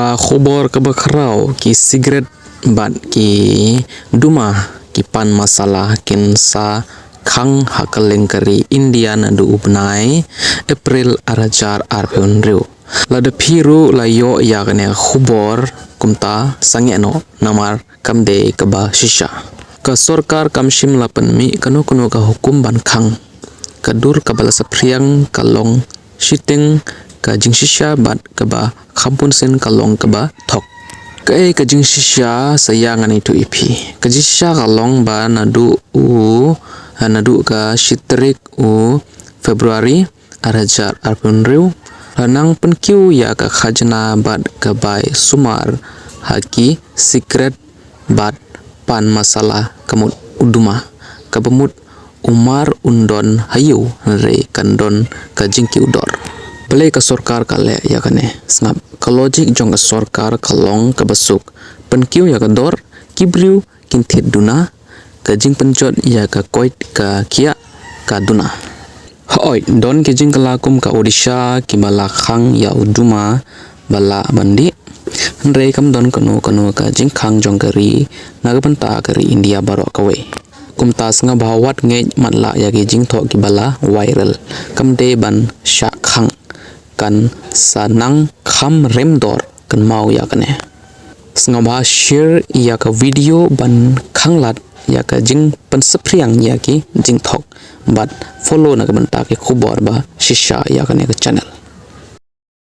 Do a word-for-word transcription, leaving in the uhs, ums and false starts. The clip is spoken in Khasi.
Ka khubor kaba khraw, ki sikret bad ki duma, ki pan masala kin sa khang ha kylleng ka ri India naduh u bnai April ar hajar arphew hynriew. Lada phi ruh la ïoh ïa kane ka khubor, kumta sangeh noh namar kam dei kaba shisha. Ka sorkar kam shym la pynmih kano kano ka hukum ban khang. Ka dur kaba la saphriang ka long shiteng ka jingshisha bad kaba kham bunsien ka long kaba thok. Kaei ka jingshisha? Sa ïa ngan ïathuh ïa phi. Ka jingshisha ka long ba naduh u, naduh ka shi tarik u February ar hajar arphew hynriew, la nang pynkiew ïa ka khajna bad ka bai sumar ha ki sikret bad pan masala, ka mut u duma. Kaba mut u mar un don ha ïew, hynrei kan don ka jingkiew dor. Balei ka sorkar ka leh ïa kane? Sngap, ka logic jong ka sorkar ka long kaba suk: pynkiew ïa ka dor, ki briew kin thied duna, ka jingpynjot ïa ka koit ka khiah ka duna. Hooid, don ki jylla kum ka Odisha kiba la khang ïa u duma ba lah ban dih. Hynrei kam don kano kano ka jingkhang jong ka ri na ka bynta ka ri India baroh kawei. Kumta sngewbha wat ngeit matlah ïa ki jingthoh kiba la viral. Kam dei ban shah khang, kan sa nang kham rem dor kynmaw ïa kane. Sngewbha share ïa ka video ban khanglad ïa ka jingpynsaphriang ïa ki jingthok bad follow na ka bynta ki khubor ba shisha ïa kane ka channel.